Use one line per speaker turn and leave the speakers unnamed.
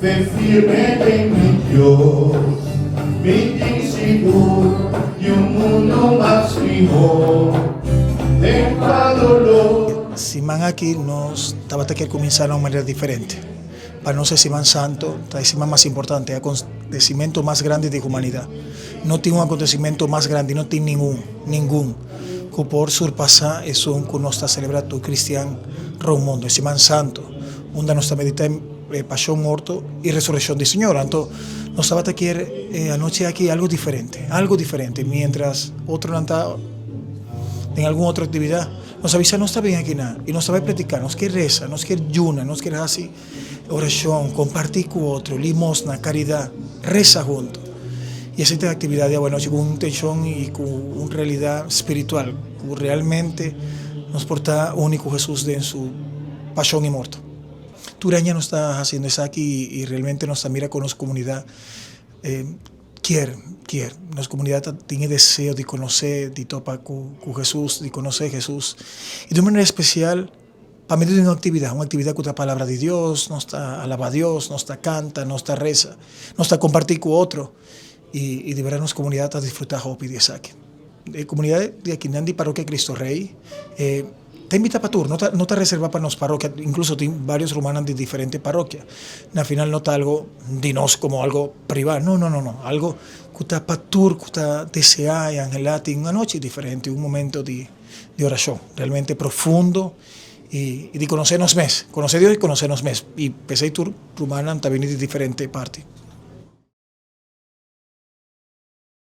Fe firme den mi Dios, mi tin sigur di un mundu mas mihó den kua dolor.
Siman aki nos tabata kier kuminsá na un manera diferente. Pa nos e Siman Santo ta e siman mas importante, e akontesimentu mas grandi di humanidat. No tin un akontesimentu mas grandi, no tin ningun, ningun, ku por surpasá esun ku nos ta selebrá tur kristian rònt mundu, e Siman Santo, unda nos ta meditá e pashon, morto i resurekshon di Señor. Anto nos tabata kier e anochi aki algu diferente, algu diferente, miéntras otronan ta den algun otro aktividat. Nos a bisa nos ta bin akinan i nos ta bai prediká, nos kier resa, nos kier yuna, nos kier hasi orashon, kompartí ku otro, limosna, karidat, resa huntu. I esei ta e aktividat di awanochi ku un intenshon i ku un realidat spiritual ku realmente nos por ta uni ku Hesus den su pashon i morto. Tur aña nos ta hasiendo esaki i realmente nos ta mira ku nos komunidat Kier, kier. Nos comunidad ta tin e deseo di conoce, di topa cu cu Jesus, di conoce Jesus. Y di un manera especial pa medio di un actividad, un actividad cu ta palabra di Dios, nos ta alaba Dios, nos ta canta, nos ta reza, nos ta comparti cu otro. Y y di berdad nos comunidad ta disfruta hopi di esaki. E comunidad di akinan di Parokia Cristo Rey e ta invita pa tur, no ta no ta reserva pa nos parokia, incluso tin varios rumannan di diferente parokia. Na final no ta algo di nos como algo priva, no no no no, algo cu ta pa tur cu ta desea y anhela tin un anochi diferente, un momento di di oracion realmente profundo y y di conoce nos mes, conoce Dios y conoce nos mes y pesey tur rumannan ta bini di diferente parti.